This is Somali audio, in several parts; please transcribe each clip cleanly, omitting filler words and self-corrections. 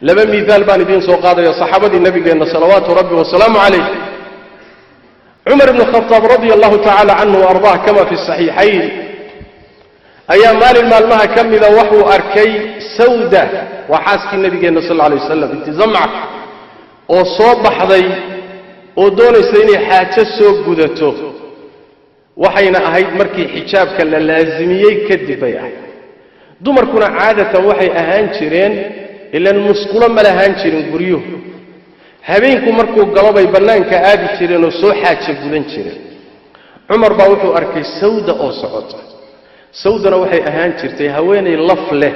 Laba miihaal baan idiin soo qaadaya saxaabadii nabigeenna salawaatu rabbi wasalaamu calayh. Cumar ibnu Khataab radia allahu tacaala canhu wa ardaah, kama fi saxiixayn, ayaa maalin maalmaha ka mida waxuu arkay Sawda, waa xaaskii nabigeenna sal alla alay wasalam, binti Zamca, oo soo baxday oo doonaysa inay xaajo soo gudato. Waxayna ahayd markii xijaabka la laasimiyey kadib bay ahayd. Dumarkuna caadatan waxay ahaan jireen, ilaan musqulo ma lahaan jirin guryuhu, habeenku markuu galo bay bannaanka aadi jireen oo soo xaajo gudan jireen. Cumar baa wuxuu arkay Sawda oo socota. Sawdana waxay ahaan jirtay haweenay laf leh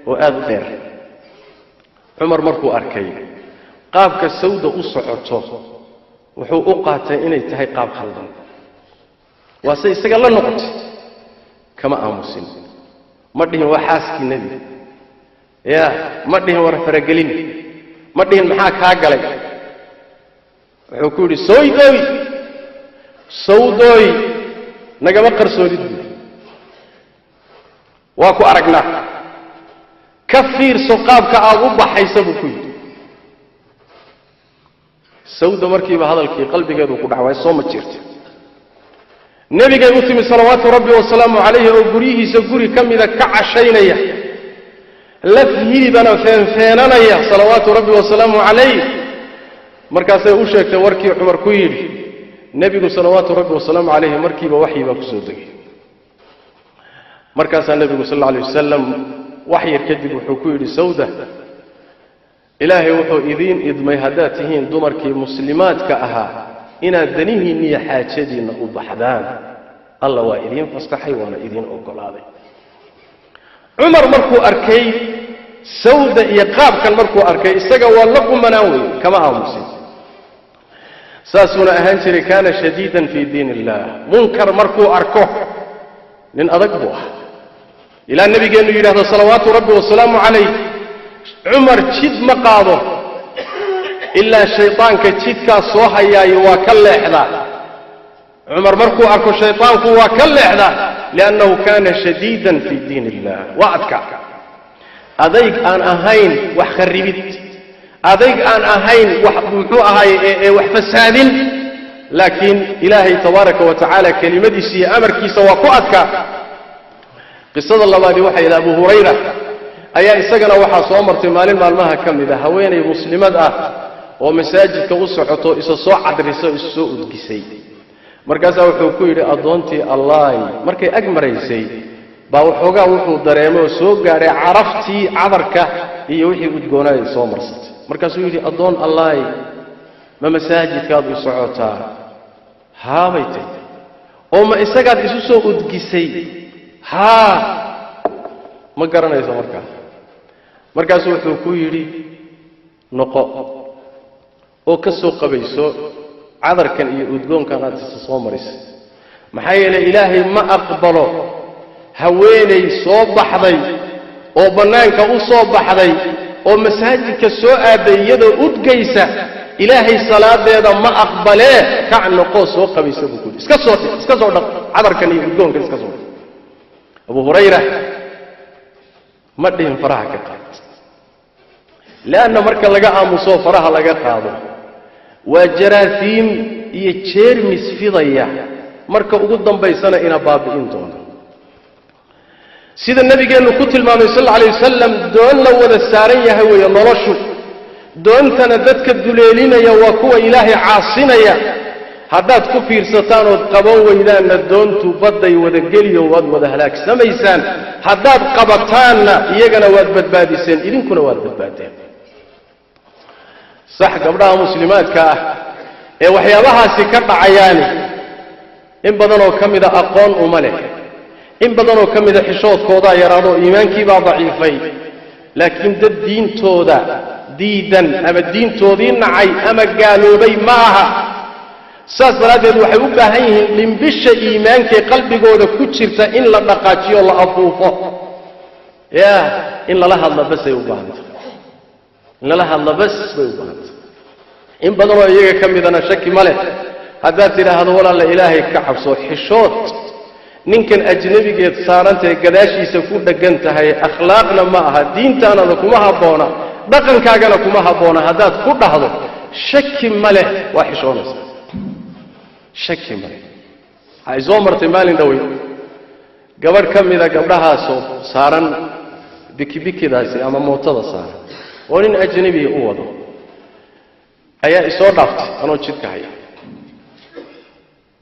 oo aada u dheer. Cumar markuu arkay qaabka Sawda u socoto, wuxuu u qaatay inay tahay qaab khaldan, waase isaga la noqotay. Kama aamusin, ma dhihin waa xaaskii nebiga, ya ma dhihin war faragelin, ma dhihin maxaa kaa galay. Wuxuu ku yidhi: "Sawdooy, Sawdooy, nagama qarsoonid buui, waa ku aragnaa, ka fiirso qaabka aad u baxaysa," buu ku yidhi. Sawda markiiba hadalkii qalbigeedu ku dhacwaay, soo ma jirta. Nebigay u timi salawaatu rabbi wasalaamu calayhi oo guryihiisa guri ka mida ka cashaynaya, laf hilibana feenfeenanaya, salawaatu rabbi wasalaamu calayh. Markaasay u sheegtay warkii Cumar ku yidhi. Nebigu salawaatu rabbi wasalaamu calayhi markiiba waxyi baa ku soo degay. Markaasaa nebigu sal alla alay wasalam wax yar kadib wuxuu ku yidhi Sawda: "Ilaahay wuxuu idiin idmay, haddaad tihiin dumarkii muslimaadka ahaa, inaad danihiinniyo xaajadiinna u baxdaan. Alla waa idiin fasaxay, waana idiin oggolaaday." Cumar markuu arkay Sawda iyo qaabkan markuu arkay, isaga waa la qumanaan wey, kama aamusin. Saasuuna ahaan jiray, kaana shadiidan fii diin illah. Munkar markuu arko nin adag buu ah, ilaa nebigeennu yidhahdo salawaatu rabbi wasalaamu calayh: "Cumar jid ma qaado ilaa shaydaanka jidkaas soo hayaayo waa ka leexdaa. Cumar markuu arko shaydaanku waa ka leexdaa," liannahu kaana shadiidan fii diin illah. Waa adkaa, adayg aan ahayn wax kharribid, adayg aan ahayn wax muxuu ahaaye ee wax fasaadin, laakiin Ilaahay tabaaraka wa tacaala kelimadiisa iyo amarkiisa waa ku adkaa. Qisada labaadi waxay yidhi, Abu Hurayra ayaa isagana waxaa soo martay maalin maalmaha ka mid a haweenay muslimad ah oo masaajidka u socoto, isa soo cadriso, isa soo udgisay. Markaasaa wuxuu ku yidhi: "Addoontii Allaay." Markay ag maraysay baa waxoogaa wuxuu dareemay oo soo gaadhay caraftii cadarka iyo wixii udgoonaayay soo marsatay. Markaasuu yidhi: "Addoon Allaay, ma masaajidkaad u socotaa?" "Haabay," tay. "Oo ma isagaad isu soo udgisay?" "Haa." Ma garanayso markaa. Markaasuu wuxuu ku yidhi: "Noqo oo ka soo qabayso cadarkan iyo udgoonkan aad isa soo marisay, maxaa yeelay Ilaahay ma aqbalo haweenay soo baxday oo bannaanka u soo baxday oo masaajidka soo aaday iyadoo udgaysa. Ilaahay salaadeeda ma aqbalee, kac, noqoo, soo qabaysa," buu ku yidhi. "Iska soo dhig, iska soo dhaq cadarkan iyo udgoonkan, iska soo dhaq." Abu Hurayra ma dhihin faraha ka qaad, leanna marka laga aamusoo faraha laga qaado waa jaraasiim iyo jeermis fidaya, marka ugu dambaysana ina baabi'in doono. Sida nabigeennu ku tilmaamay sal alla alay wasalam, doon la wada saaran yahay weeye noloshu. Doontana dadka duleelinaya waa kuwa Ilaahay caasinaya. Haddaad ku fiirsataan ood qaban weydaanna, doontu badday wada geliyo, waad wada halaagsamaysaan. Haddaad qabataanna, iyagana waad badbaadiseen, idinkuna waad badbaadeen. Sax, gabdhaha muslimaadka ah ee waxyaabahaasi ka dhacayaani in badanoo ka mida aqoon uma leh, in badanoo ka mida xishoodkoodaa yaraadoo iimaankiibaa daciifay, laakiin dad diintooda diidan ama diintoodii nacay ama gaaloobay ma aha. Saas daraaddeed waxay u baahan yihiin dhimbisha iimaankee qalbigooda ku jirta in la dhaqaajiyo, la afuufo, ya in lala hadla basay u baahantay, in lala hadla bas bay u baahantay. In badanoo iyaga ka midana shaki ma leh, haddaad tidhaahdo: "Walaalla, Ilaahay ka cabso, xishood, ninkan ajnebigeed saarantahay gadaashiisa ku dheggan tahay akhlaaqna ma aha, diintaanada kuma habboona," Dhaqankaagana kuma habboona haddaad ku dhahdo, shaki ma leh waa xishoonaysaa. Shaki ma leh. Waxaa i soo martay maalin dhowey gabadh ka mida gabdhahaasoo saaran bikibikidaasi ama mootada saaran oo nin ajnabiya u wado ayaa isoo dhaaftay anoo jidka haya.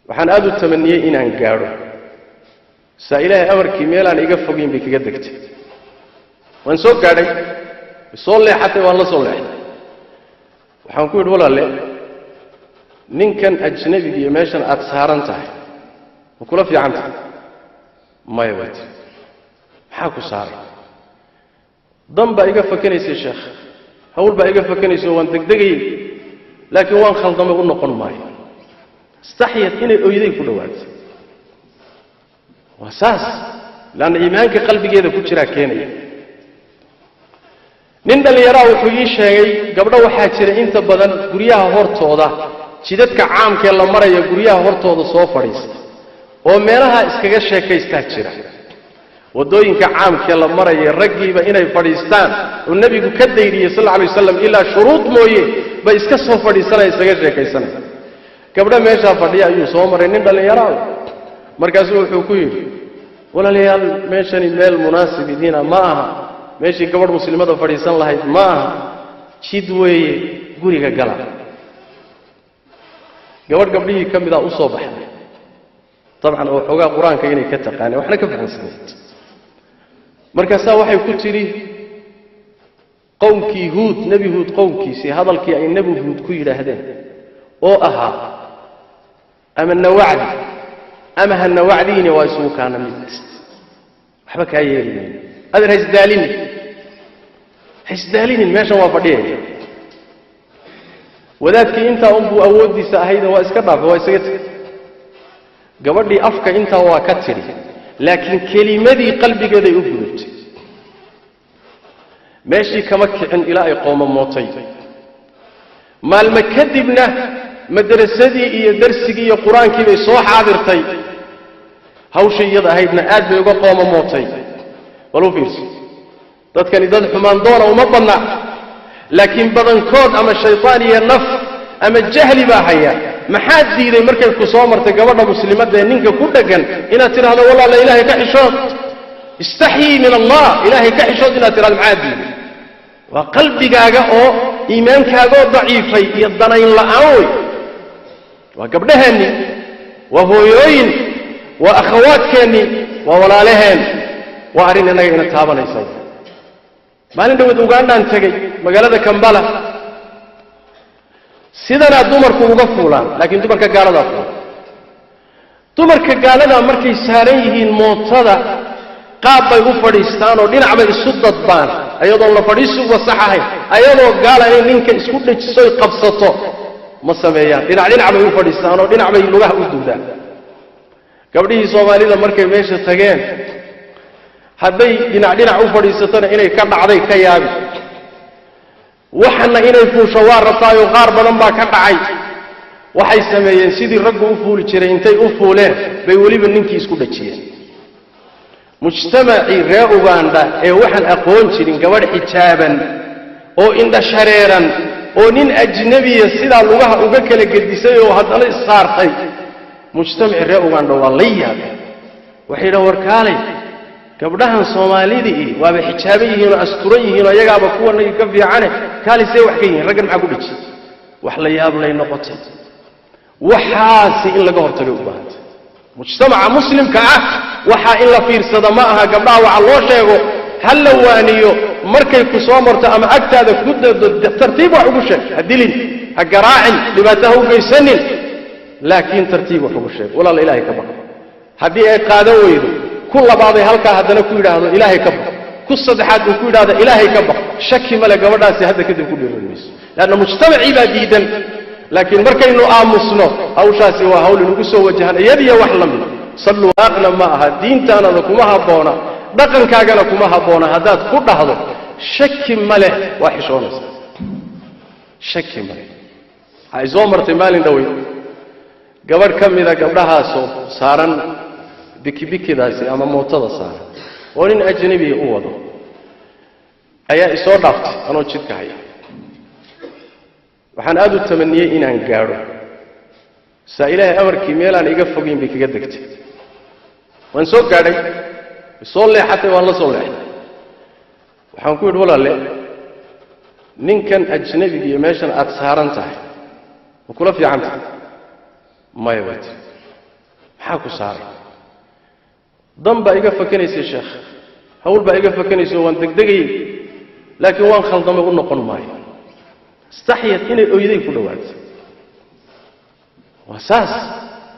Waxaan aada u tamaniyey inaan gaadho, saa Ilaahay amarkii meelaan iga fogeyn bay kaga degtay. Waan soo gaadhay, soo leexatay, waan la soo leexday. Waxaan ku yidhi, walaalle, ninkan ajnabiga iyo meeshan aad saaran tahay ma kula fiican tahay? Maya, bay tiri. Maxaa ku saaray? Dan baa iga fakanaysay, sheekh, hawl baa iga fakanaysa oo waan degdegayey, laakiin waan khaldamay, u noqon maayo. Istaxyad, inay oyday ku dhowaatay. Waa saas, leanna iimaanka qalbigeeda ku jiraa keenaya. Nin dhallinyaraa wuxuu ii sheegay, gabdho waxaa jira inta badan guryaha hortooda, jidadka caamkee la maraya guryaha hortooda soo fadhiista oo meelaha iskaga sheekaystaa jira. Waddooyinka caamkee la maraya raggiiba inay fadhiistaan oo nebigu ka dayriyey sal alla alay wasalam, ilaa shuruud mooye, bay iska soo fadhiisanaya, iskaga sheekaysanaya. Gabdho meeshaa fadhiya ayuu soo maray nin dhallinyaraa. Markaasuu wuxuu ku yidhi, walaalayaal, meeshani meel munaasib idiina ma aha, meeshii gabadh muslimada fadhiisan lahayd ma aha, jid weeye, guriga gala. Gabadh gabdhihii ka midaa u soo baxday, dabcan oo xoogaa Qur-aanka inay ka taqaaneen waxna ka fahamsanayd. Markaasaa waxay ku tidhi, qowmkii Huud, Nebi Huud qowmkiisii, hadalkii ay Nebi Huud ku yidhaahdeen oo ahaa, ama nawacdi ama ha nawacdiine, waa isugu kaana mid, waxba kaa yeeli mayno, adeer, haisdaalinin, haisdaalinin, meeshan waa fadhiyaya. Wadaadkii intaa unbuu awooddiisa ahayda waa iska dhaafay, waa isaga tegey. Gabadhii afka intaa waa ka tidhi, laakiin kelimadii qalbigeeday u gudubtay. Meeshii kama kicin ilaa ay qoomamootay. Maalmo kadibna madrasadii iyo darsigii iyo Qur-aankii bay soo xaadirtay. Hawshii iyada ahaydna aad bay uga qoomamootay. Bal u fiirso, dadkani dad xumaan doona uma badna, laakiin badankood ama shaytaan iyo naf ama jahli baa haya. Maxaad diiday markay ku soo martay gabadha muslimadda ee ninka ku dheggan inaad tidhahdo, walaala, Ilaahay ka xishood, istaxyii min Allah, Ilaahay ka xishood, inaad tidhahdo maxaad diiday? Waa qalbigaaga oo iimaankaagaoo daciifay iyo danayn la'aan wey. Waa gabdhaheenni, waa hooyooyin, waa akhawaadkeenni, waa walaalaheen, waa arrin innaga ina taabanaysa. Maalin dhaweed Ugandhaan tegey, magaalada Kambala. Sidanaa dumarku uga fuulaan, laakiin dumarka gaaladaa fuula. Dumarka gaaladaa markay saaran yihiin mootada qaab bay u fadhiistaan oo dhinac bay isu dadbaan, ayadoon la fadhiisuba sax ahayn. Ayadoo gaala inay ninka isku dhejisoy qabsato ma sameeyaan. Dhinac dhinac bay u fadhiistaan oo dhinac bay lugaha u duudaan. Gabdhihii Soomaalida markay meesha tageen, hadday dhinac dhinac u fadhiisatona inay ka dhacday ka yaabi, waxana inay fuusho waa rabtaayoo qaar badan baa ka dhacay. Waxay sameeyeen sidii raggu u fuuli jiray intay u fuuleen bay weliba ninkii isku dhajiyeen. Mujtamacii reer Uganda ee waxaan aqoon jirin gabadh xijaaban oo indha shareeran oo nin ajnebiya sidaa lugaha uga kala gedisay oo haddana issaartay, mujtamacii reer Uganda waa la yaabeen. Waxay yidhahan, warkaalay, gabdhahan Soomaalidii waaba xijaaban yihiin oo asturan yihiin oo iyagaaba kuwanagii ka fiicane, kaalay, see wax ka yihiin? Raggan maxaa ku dhejiyey? Wax la yaab lay noqotay. Waxaasi in laga hortagay u baahantay mujtamaca muslimka ah. Waxaa in la fiirsada ma aha. Gabdhaha waxa loo sheego, ha la waaniyo. Markay ku soo marto ama agtaada ku dado, tartiib wax ugu sheeg. Ha dilin, ha garaacin, dhibaato ha u geysanin, laakiin tartiib wax ugu sheeg. Walaala, Ilaahay ka baq. Haddii ay qaadan weydo, ku labaaday halkaa haddana ku yidhaahdo, Ilaahay ka baq. Ku saddexaad uu ku yidhahdo, Ilaahay ka baq. Shaki male, gabadhaasi hadda kadib ku dhiiran mayso, leanna mujtamacii baa diidan. Laakiin markaynu aamusno, hawshaasi waa hawl inugu soo wajahan, iyadiyo wax la mid. Salluaqna ma aha, diintaanada kuma habboona, dhaqankaagana kuma habboona haddaad ku dhahdo, shaki ma leh waa xishoonaysaa. Shaki ma leh. Waxaa i soo martay maalin dhowey gabadh ka mida gabdhahaasoo saaran bikibikidaasi ama mootada saaran oo nin ajnabiya u wado Ayaa isoo dhaaftay anoo jidka haya. Waxaan aad u tamaniyey inaan gaadho. Saa Ilaahay amarkii meelaan iga fogeyn bay kaga degtay. Waan soo gaadhay, soo leexatay, waan la soo leexday. Waxaan ku yidhi, walaalle, ninkan ajnabiga iyo meeshan aad saaran tahay ma kula fiican tahay? Maya, bay tiri. Maxaa ku saaray? Dan baa iga fakanaysay, sheekh, hawl baa iga fakanaysa, waan degdegayey, laakiin waan khaldamay, u noqon maayo. Istaxyad inay oyday ku dhowaatay. Waa saas,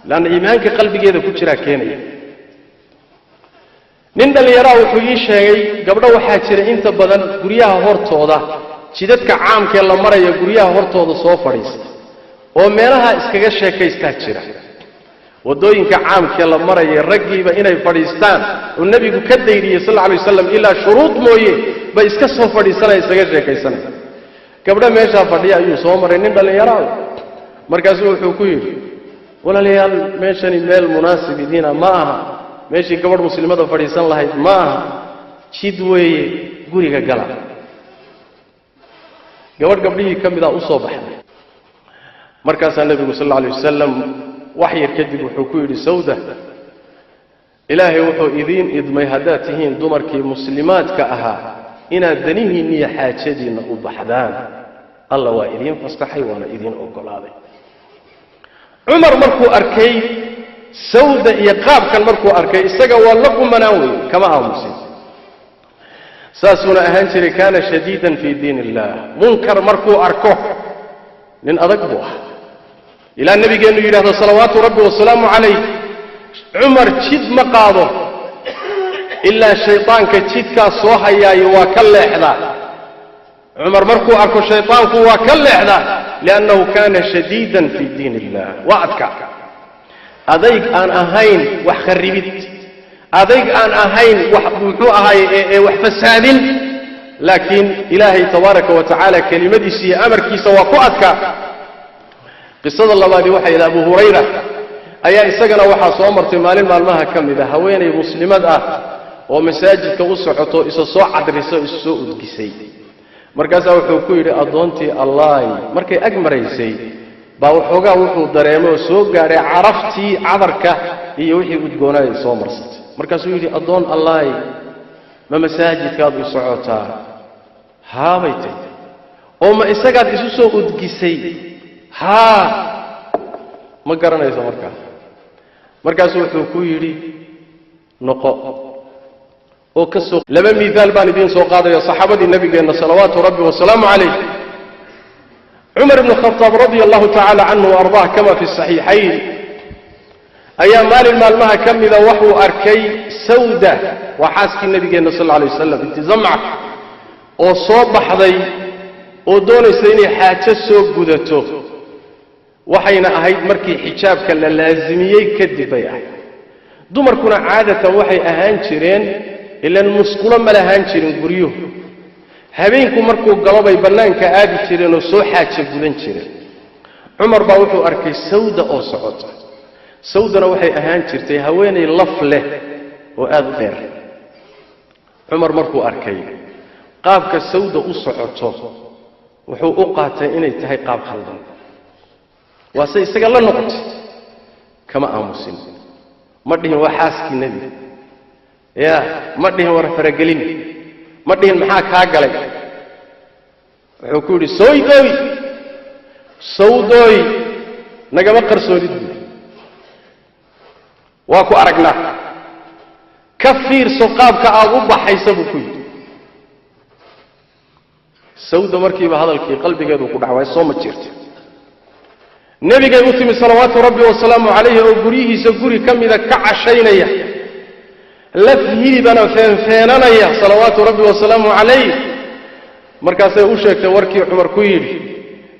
leanna iimaanka qalbigeeda ku jiraa keenaya. Nin dhallinyaraa wuxuu ii sheegay, gabdho waxaa jira inta badan guryaha hortooda, jidadka caamkee la maraya guryaha hortooda soo fadhiista oo meelaha iskaga sheekaystaa jira. Waddooyinka caamkee la maraya raggiiba inay fadhiistaan oo nebigu ka dayriyey sal alla alay wasalam, ilaa shuruud mooye, bay iska soo fadhiisanaya, iskaga sheekaysanaya. Gabdho meeshaa fadhiya ayuu soo maray nin dhallinyaraa. Markaasuu wuxuu ku yidhi, walaalayaal, meeshani meel munaasib idiina ma aha, meeshii gabadh muslimada fadhiisan lahayd ma aha, jid weeye, guriga gala. Gabadh gabdhihii ka mid a u soo baxday. Markaasaa nebigu sal alla alay wasalam wax yar kadib wuxuu ku yidhi, Sawda, Ilaahay wuxuu idiin idmay haddaad tihiin dumarkii muslimaadka ahaa inaad danihiinniyo xaajadiinna u baxdaan. Alla waa idiin fasaxay, waana idiin oggolaaday. Cumar markuu arkay Sawda iyo qaabkan markuu arkay, isaga waa la qumanaan weye, kama aamusin. Saasuuna ahaan jiray, kaana shadiidan fii diin illah. Munkar markuu arko nin adag buu ahaa, ilaa nebigeennu yidhahdo salawaatu rabbi wasalaamu calayh, Cumar jid ma qaado ilaa shaydaanka jidkaas soo hayaayo waa ka leexdaa. Cumar markuu arko shaydaanku waa ka leexdaa, liannahu kaana shadiidan fii diin illah. Waa adkaa, adayg aan ahayn wax kharribid, adayg aan ahayn wax muxuu ahaaye ee wax fasaadin, laakiin Ilaahay tabaaraka wa tacaala kelimadiisa iyo amarkiisa waa ku adkaa. Qisada labaadi waxay yidhi, Abu Hurayra ayaa isagana waxaa soo martay maalin maalmaha ka mid a haweenay muslimad ah oo masaajidka u socoto, isa soo cadrisa, isa soo udgisay. Markaasaa wuxuu ku yidhi, addoontii Allaay, markay ag maraysay baa waxoogaa wuxuu dareemay oo soo gaadhay caraftii cadarka iyo wixii udgoonaayay soo marsatay. Markaasuu yidhi, addoon Allaay, ma masaajidkaad u socotaa? Haabay tay. Oo ma isagaad isu soo udgisay? Haa. Ma garanayso markaa. Markaasuu wuxuu ku yidhi, noqo oo ka soo. Laba miihaal baan idiin soo qaadaya saxaabadii nabigeenna salawaatu rabbi wasalaamu calayh. Cumar ibnu Khataab radia allahu tacaala canhu wa ardaah, kama fi saxiixayn, ayaa maalin maalmaha ka mida waxuu arkay Sawda, waa xaaskii nabigeenna sal alla alay wasalam, binti Zamca, oo soo baxday oo doonaysa inay xaajo soo gudato. Waxayna ahayd markii xijaabka la laasimiyey kadib bay ahayd. Dumarkuna caadatan waxay ahaan jireen, ilaan musqulo ma lahaan jirin guryuhu, habeenku markuu galo bay bannaanka aadi jireen oo soo xaajo gudan jireen. Cumar baa wuxuu arkay Sawda oo socota. Sawdana waxay ahaan jirtay haweenay laf leh oo aada u dheer. Cumar markuu arkay qaabka Sawda u socoto, wuxuu u qaatay inay tahay qaab khaldan, waase isaga la noqotay. Kama aamusin, ma dhihin waa xaaskii nebiga, ya ma dhihin war faragelin, ma dhihin maxaa kaa galay. Wuxuu ku yidhi, sawdooy, sawdooy, nagama qarsoonid buui, waa ku aragnaa, ka fiirso qaabka aad u baxaysa, buu ku yidhi. Sawda markiiba hadalkii qalbigeedu ku dhacway, soo ma jirta. Nebigay u timi salawaatu rabbi wasalaamu calayhi oo guryihiisa guri ka mida ka cashaynaya, laf hilibana feenfeenanaya, salawaatu rabbi wasalaamu calayh. Markaasay u sheegtay warkii Cumar ku yidhi.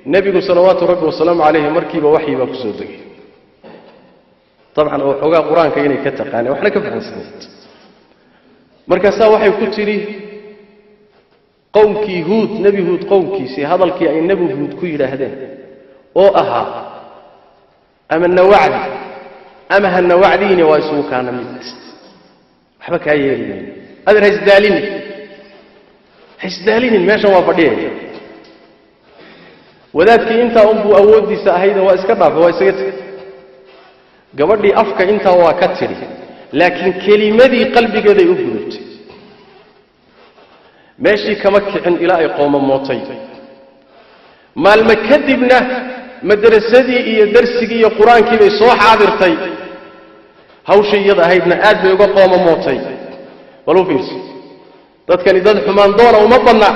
Nebigu salawaatu rabbi wasalaamu calayhi markiiba waxyi baa ku soo degay, dabcan oo xoogaa qur-aanka inay ka taqaaneen waxna ka fahamsanayd. Markaasaa waxay ku tidhi, qowmkii Huud, Nebi Huud qowmkiisii, hadalkii ay Nebi Huud ku yidhaahdeen oo ahaa, ama nawacdi ama ha nawacdiine, waa isugu kaana mid, waxba kaa yeeli mayno, adeer haisdaalini. Haisdaalinin, meeshan waa fadhiyaya. Wadaadkii intaa unbuu awooddiisa ahayda waa iska dhaafay, waa isaga tegey. Gabadhii afka intaa waa ka tidhi, laakiin kelimadii qalbigeeday u gudubtay. Meeshii kama kicin ilaa ay qoomamootay. Maalmo kadibna madrasadii iyo darsigii iyo qur-aankii bay soo xaadirtay. Hawshii iyada ahaydna aad bay uga qoomamootay. Bal u fiirso, dadkani dad xumaan doona uma badna,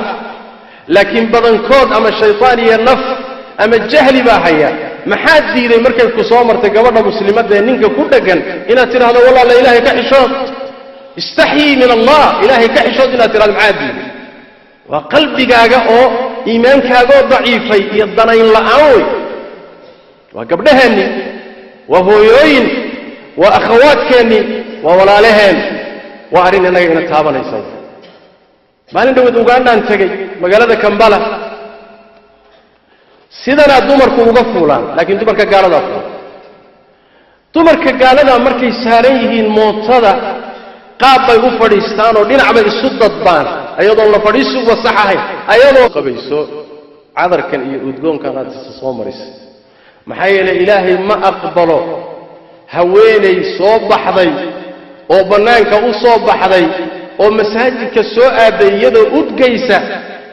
laakiin badankood ama shaytaan iyo naf ama jahli baa haya. Maxaad diiday markay ku soo martay gabadha muslimadda ee ninka ku dheggan inaad tidhahdo walaala ilaahay ka xishood, istaxyii min allah, ilaahay ka xishood inaad tidhahdo? Maxaad diiday? Waa qalbigaaga oo iimaankaagoo daciifay iyo danayn la'aan wey. Waa gabdhaheenni, waa hooyooyin, waa akhawaadkeenni, waa walaalaheen, waa arrin innaga ina taabanaysa. Maalin dhaweed Ugandhaan tegey, magaalada Kambala. Sidanaa dumarku uga fuulaan, laakiin dumarka gaaladaa fuula. Dumarka gaaladaa markay saaran yihiin mootada qaab bay u fadhiistaan oo dhinac bay isu dadbaan, ayadoon la fadhiisuba sax ahayn, ayadoo qabayso cadarkan iyo udgoonkan aad isa soo marisay. Maxaa yeelay ilaahay ma aqbalo haweenay soo baxday oo bannaanka u soo baxday oo masaajidka soo aaday iyadoo udgaysa.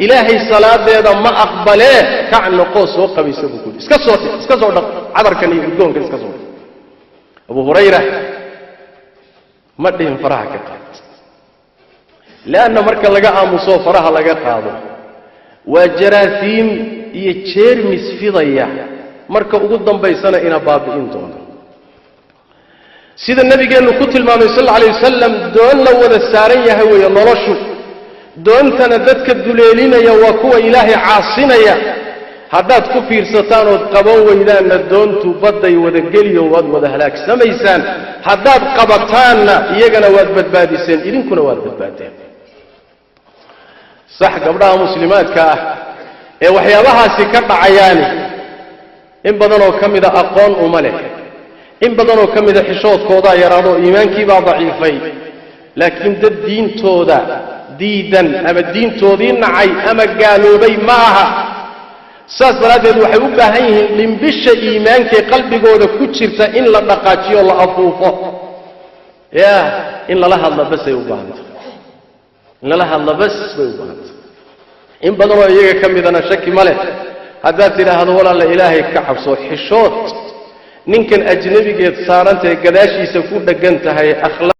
Ilaahay salaadeeda ma aqbalee. Kac noqoo soo qabaysa buu kuhi, iska soo dhig, iska soo dhaq cadarkan iyo udgoonkan, iska soo dhaq. Abu Hurayra ma dhihin faraha ka qaad, leanna marka laga aamusoo faraha laga qaado waa jaraasiim iyo jeermis fidaya, marka ugu dambaysana ina baabi'in doono. Sida nabigeennu ku tilmaamay sal alla alay wasalam, doon la wada saaran yahay weeye noloshu. Doontana dadka duleelinaya waa kuwa ilaahay caasinaya. Haddaad ku fiirsataan ood qaban weydaanna doontu badday wada geliyo, waad wada halaagsamaysaan. Haddaad qabataanna iyagana waad badbaadiseen, idinkuna waad badbaadeen. Sax, gabdhaha muslimaadka ah ee waxyaabahaasi ka dhacayaani in badanoo ka mida aqoon uma leh, in badanoo ka mida xishoodkoodaa yaraadoo iimaankiibaa daciifay, laakiin dad diintooda diidan ama diintoodii nacay ama gaaloobay ma aha. Saas daraaddeed waxay u baahan yihiin dhimbisha iimaankee qalbigooda ku jirta in la dhaqaajiyo, la afuufo, ya in lala hadla basay u baahantah, in lala hadla bas bay u baahantah. In badanoo iyaga ka midana shaki ma leh, haddaad tidhaahdo walaala ilaahay ka cabso, xishood, ninkan ajnabigeed saarantahay gadaashiisa ku dheggan tahay akhlaaq.